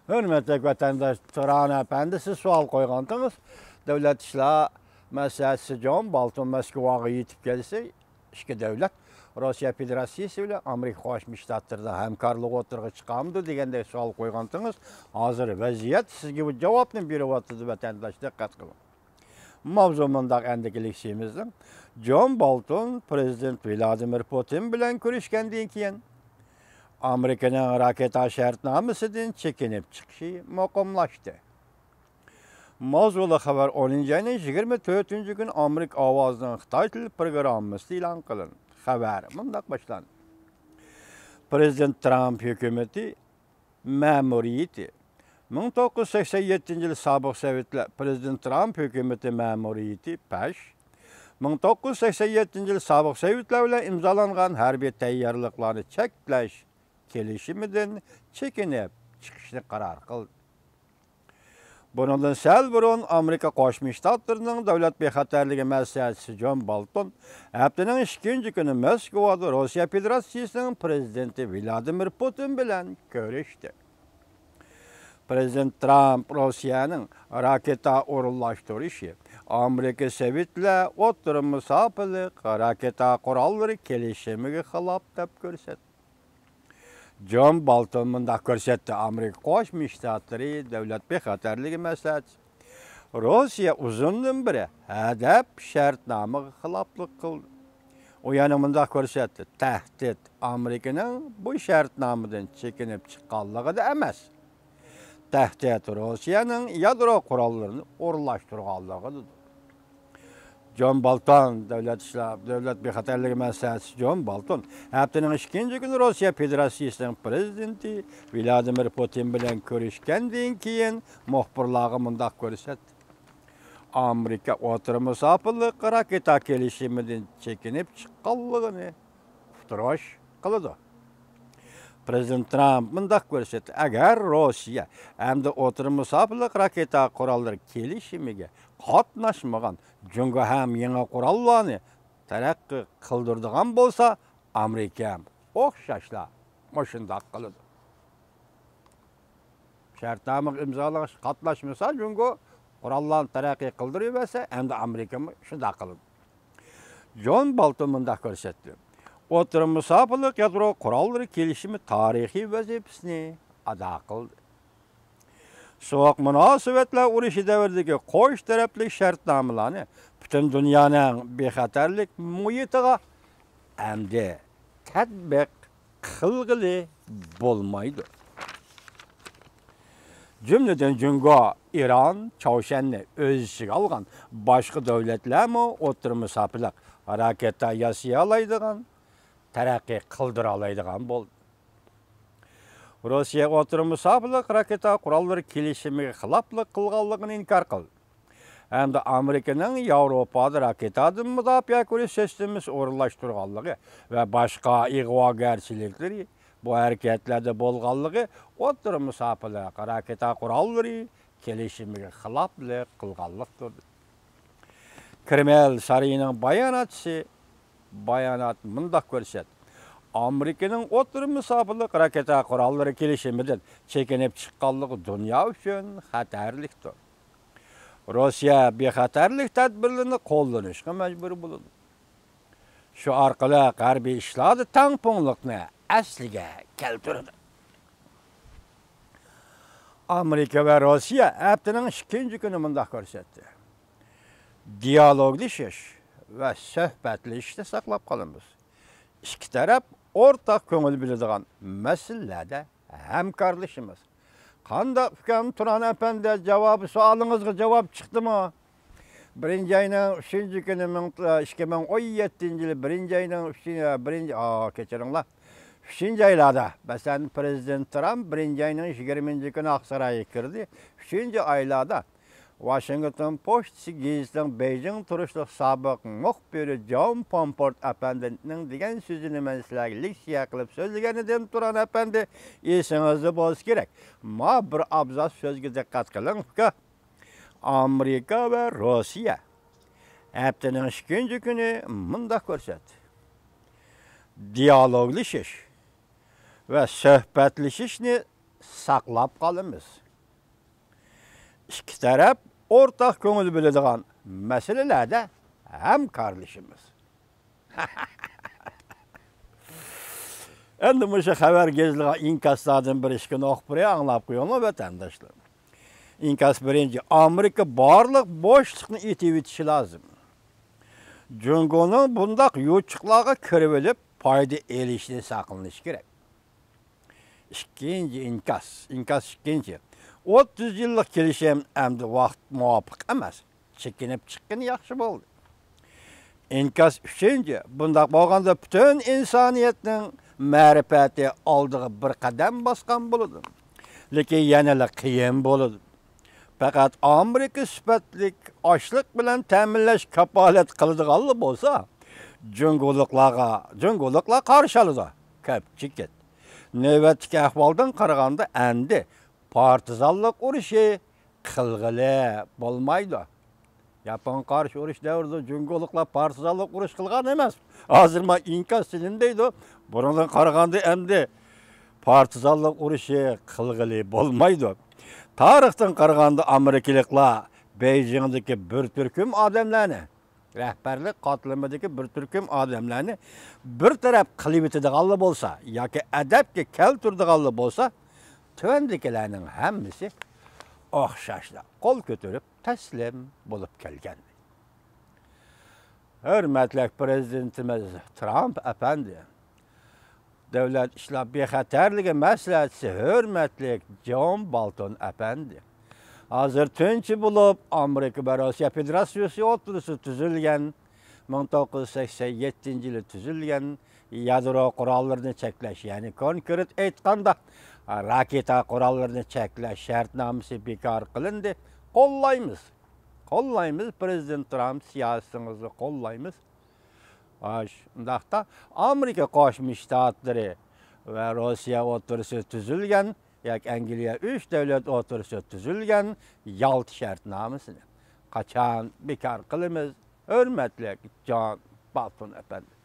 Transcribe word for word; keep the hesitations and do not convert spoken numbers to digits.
ھۆرمەتلىك ۋەتەنداش تۇران ئەپەندى، سىز سوئال قويغانتىڭىز، دۆلەت ئىشلار مەسلىھەتچىسى جون بولتون مەسكۇۋاغا يېتىپ كەلسە، ئىككى دۆلەت، روسىيە فېدېراتسىيىسى بىلەن ئامېرىكا قوشما شتاتلىرىدا ھەمكارلىق ئوتتۇرىغا چىقامدۇ دېگەندەك سوئال قويغانتىڭىز، ھازىر ۋەزىيەت سىزگە بۇ جاۋابنى بېرىۋاتىدۇ، ۋەتەنداش، دىققەت قىلىڭ. ماۋزۇ مۇنداق، ئەندىكى لېكسىيىمىزنىڭ جون بولتون پىرېزىدېنت ۋلادىمىر پۇتىن بىلەن كۆرۈشكەندىن كېيىن، ئامېرىكىنىڭ راكېتا شەرتنامىسىدىن چېكىنىپ چىقىشى مۇقىملاشتى. ماۋزۇلۇق خەۋەر ئونىنچى ئاينىڭ يىگىرمە تۆتىنچى كۈنى ئامېرىكا ئاۋازىنىڭ خىتاي تىلى پروگراممىسىدا ئېلان قىلىندى. خەۋەر مۇنداق باشلاندى. پىرېزىدېنت ترامپ ھۆكۈمىتى مەمۇرىيىتى. مىڭ توققۇز يۈز سەكسەن يەتتىنچى يىل سابىق سوۋېتلار پىرېزىدېنت ترامپ ھۆكۈمىتى مەمۇرىيىتى پەش مىڭ توققۇز يۈز سەكسەن يەتتىنچى يىل سابىق سوۋېتلار بىلەن ئىمزالانغان ھەربىي تەييارلىقلارنى چەكلەش كېلىشىمىدىن چېكىنىپ چىقىشنى قارار قىلدى. بۇنىڭدىن سەل بۇرۇن ئامېرىكا قوشما شتاتلىرىنىڭ دۆلەت بىخەتەرلىكى مەسلىھەتچىسى جون بولتون ھەپتىنىڭ ئىككىنچى كۈنى موسكۋادا روسىيە فېدېراتسىيىسىنىڭ پىرېزىدېنتى ۋلادىمىر پۇتىن بىلەن كۆرۈشتى. پىرېزىدېنت ترامپ روسىيەنىڭ راكېتا ئورۇنلاشتۇرۇشى ئامېرىكا سوۋېتلار ئوتتۇرا مۇساپىلىق راكېتا قوراللىرى كېلىشىمىگە خىلاپ دەپ كۆرسەتتى. جون بولتون مۇنداق كۆرسەتتى، ئامېرىكا قوشما شتاتلىرى دۆلەت بىخەتەرلىكى مەسلىھەتچىسى روسىيە ئۇزۇندىن بېرى ھەدەپ شەرتنامىغا خىلاپلىق قىلدى. ئۇ يەنە مۇنداق كۆرسەتتى، تەھدىت ئامېرىكىنىڭ بۇ شەرتنامىدىن چېكىنىپ چىققانلىقىدا ئەمەس، تەھدىت روسىيەنىڭ يادرو قوراللىرىنى ئورۇنلاشتۇرغانلىقىدىدۇر. جون بولتون، دۆلەت ئىشلار، دۆلەت بىخەتەرلىكى مەسلىھەتچىسى جون بولتون ھەپتىنىڭ ئىككىنچى كۈنى روسىيە فېدېراتسىيىسىنىڭ پىرېزىدېنتى ۋلادىمىر پۇتىن بىلەن كۆرۈشكەندىن كېيىن مۇخبىرلارغا مۇنداق كۆرسەتتى. ئامېرىكا ئوتتۇرا مۇساپىلىق راكېتا كېلىشىمىدىن چېكىنىپ چىققانلىقىنى ئۇقتۇرۇش قىلىدۇ. پىرېزىدېنت ترامپ مۇنداق كۆرسەتتى، ئەگەر روسىيە ئەمدى ئوتتۇرا مۇساپىلىق راكېتا قوراللىرى كېلىشىمىگە قاتناشمىغان جۇڭگو ھەم يېڭى قوراللارنى تەرەققىي قىلدۇرىدىغان بولسا، ئامېرىكا ھەم ئوخشاشلا مۇشۇنداق قىلىدۇ. شەرتنامىغا ئىمزالىغاچ قاتناشمىسا، جۇڭگو قوراللارنى تەرەققىي قىلدۇرۇۋەرسە، ئەمدى ئامېرىكىمۇ شۇنداق قىلىدۇ. جون بولتون مۇنداق كۆرسەتتى، ئوتتۇرا مۇساپىلىق يادرو قوراللىرى كېلىشىمى تارىخىي ۋەزىپىسىنى ئادا قىلدى. سوغۇق مۇناسىۋەتلەر ئۇرۇشى دەۋرىدىكى قوش تەرەپلىك شەرتنامىلارنى پۈتۈن دۇنيانىڭ بىخەتەرلىك مۇھىتىغا ئەمدى تەتبىق قىلغىلى بولمايدۇ. جۈملىدىن جۇڭگو، ئىران، چاۋشيەننى ئۆز ئىچىگە ئالغان باشقا دۆلەتلەرمۇ ئوتتۇرا مۇساپىلىق راكېتا ياسىيالايدىغان، تەرەققىي قىلدۇرالايدىغان بولدى. روسىيە ئوتتۇرا مۇساپىلىق راكېتا قوراللىرى كېلىشىمىگە خىلاپلىق قىلغانلىقىنى ئىنكار قىلدى. ھەمدە ئامېرىكىنىڭ ياۋروپادا راكېتادىن مۇداپىئە كۆرۈش سىستېمىسى ئورۇنلاشتۇرغانلىقى ۋە باشقا ئىغۋاگەرچىلىكلىرى بۇ ھەرىكەتلەردە بولغانلىقى ئوتتۇرا مۇساپىلىق راكېتا قوراللىرى كېلىشىمىگە خىلاپلىق قىلغانلىقتۇر. كرېمىل سارىيىنىڭ باياناتچىسى بايانات مۇنداق كۆرسەتتى، ئامېرىكىنىڭ ئوتتۇرا مۇساپىلىق راكېتا قوراللىرى كېلىشىمىدىن چېكىنىپ چىققانلىقى دۇنيا ئۈچۈن خەتەرلىكتۇر. روسىيە بىخەتەرلىك تەدبىرلىرىنى قوللىنىشقا مەجبۇر بولىدۇ. شۇ ئارقىلىق ھەربىي ئىشلاردا تەڭپۇڭلۇقنى ئەسلىگە كەلتۈرىدۇ. ئامېرىكا ۋە روسىيە ھەپتىنىڭ ئىككىنچى كۈنى مۇنداق كۆرسەتتى، دىيالوگلىشىش ۋە سۆھبەتلىشىشنى ساقلاپ قالىمىز. ئىككى تەرەپ ئورتاق كۆڭۈل بۆلىدىغان مەسىلىلەردە ھەمكارلىشىمىز. قانداق ئۇكام تۇران ئەپەندى، جاۋابى سوئالىڭىزغا جاۋاب چىقتىمۇ؟ بىرىنچى ئاينىڭ ئۈچىنچى كۈنى، مىڭ، ئىككى مىڭ ئون يەتتىنچى يىلى بىرىنچى ئاينىڭ ئۈچىنچى، بىرىنچى، ئا، كەچۈرۈڭلار. ئۈچىنچى ئايلاردا، مەسىلەن، پىرېزىدېنت ترامپ بىرىنچى ئاينىڭ يىگىرمىنچى كۈنى ئاقسارايغا كىردى. ئۈچىنچى ئايلاردا ۋاشىنگتون پوچتىسى گېزىتىنىڭ بېيجىڭ تۇرۇشلۇق سابىق مۇخبىرى جون پومپورت ئەپەندىنىڭ دېگەن سۆزىنى مەن سىلەرگە لېكسىيە قىلىپ سۆزلىگەنىدىم، تۇران ئەپەندى، ئېسىڭىزدە بولسا كېرەك. ما بىر ئابزاس سۆزگە دىققەت قىلىڭ، ئۇكا. ئامېرىكا ۋە روسىيە ھەپتىنىڭ ئىككىنچى كۈنى مۇنداق كۆرسەتتى، دىيالوگلىشىش ۋە سۆھبەتلىشىشنى ساقلاپ قالىمىز. ئىككى تەرەپ ئورتاق كۆڭۈل بۆلىدىغان مەسىلىلەردە ھەمكارلىشىمىز. ئەمدى مۇشۇ خەۋەر گېزىتىغا ئىنكاسلاردىن بىر ئىككىنى ئوقۇپ بېرەي، ئاڭلاپ قويۇڭلار ۋەتەنداشلار. ئىنكاس بىرىنچى، ئامېرىكا بارلىق بوشلۇقنى ئېتىۋېتىشى لازىم. جۇڭگونىڭ بۇنداق يوچۇقلارغا كىرىۋېلىپ پايدا ئېلىشىدىن ساقلىنىش كېرەك. ئىككىنچى ئىنكاس، ئىنكاس ئىككىنچى. ئوتتۇز يىللىق كېلىشىم ئەمدى ۋاقىت مۇۋاپىق ئەمەس. چېكىنىپ چىققىنى ياخشى بولدى. ئىنكاس ئۈچىنچى، بۇنداق بولغاندا پۈتۈن ئىنسانىيەتنىڭ مەرىپەتى ئالدىغا بىر قەدەم باسقان بولىدۇ. لېكىن يەنىلا قىيىن بولىدۇ. پەقەت ئامېرىكا سۈپەتلىك ئاشلىق بىلەن تەمىنلەش كاپالەت قىلىدىغانلا بولسا، جۇڭگولۇقلارغا، جۇڭگولۇقلار قارشى ئالىدۇ. كۆپ چېكىت. نۆۋەتتىكى ئەھۋالدىن قارىغاندا، ئەمدى پارتىزانلىق ئۇرۇشى قىلغىلى بولمايدۇ. ياپونغا قارشى ئۇرۇش دەۋرىدە جۇڭگولۇقلار پارتىزانلىق ئۇرۇش قىلغان ئەمەس. ھازىر ما ئىنكاس سېلىن دەيدۇ. بۇنىڭدىن قارىغاندا ئەمدى پارتىزانلىق ئۇرۇشى قىلغىلى بولمايدۇ. تارىختىن قارىغاندا ئامېرىكىلىقلار بېيجىڭدىكى بىر تۈركۈم ئادەملەرنى، رەھبەرلىك قاتلىمىدىكى بىر تۈركۈم ئادەملەرنى بىر تەرەپ قىلىۋېتىدىغانلا بولسا ياكى ئەدەپكە كەلتۈرىدىغانلا بولسا، تۆۋەندىكىلەرنىڭ ھەممىسى ئوخشاشلا قول كۆتۈرۈپ تەسلىم بولۇپ كەلگەن. ھۆرمەتلىك پىرېزىدېنتىمىز ترامپ ئەپەندى، دۆلەت ئىشلار بىخەتەرلىكى مەسلىھەتچىسى ھۆرمەتلىك جون بالتون ئەپەندى، ھازىر تۈنچە بولۇپ ئامېرىكا ۋە روسىيە فېدېراتسىيىسى ئوتتۇرىسىدا تۈزۈلگەن، مىڭ توققۇز يۈز سەكسەن يەتتىنچى يىلى تۈزۈلگەن يادرو قوراللىرىنى چەكلەش، يەنى كونكرېت ئېيتقاندا، راكېتا قوراللىرىنى چەكلەش شەرتنامىسى بىكار قىلىندى. قوللايمىز. قوللايمىز، پىرېزىدېنت ترامپ سىياسىتىڭىزنى قوللايمىز. ھە، شۇنداقتا ئامېرىكا قوشما شتاتلىرى ۋە روسىيە ئوتتۇرىسىدا تۈزۈلگەن ياكى ئەنگلىيە ئۈچ دۆلەت ئوتتۇرىسىدا تۈزۈلگەن يالتا شەرتنامىسىنى قاچان بىكار قىلىمىز، ھۆرمەتلىك جان بالتون ئەپەندى؟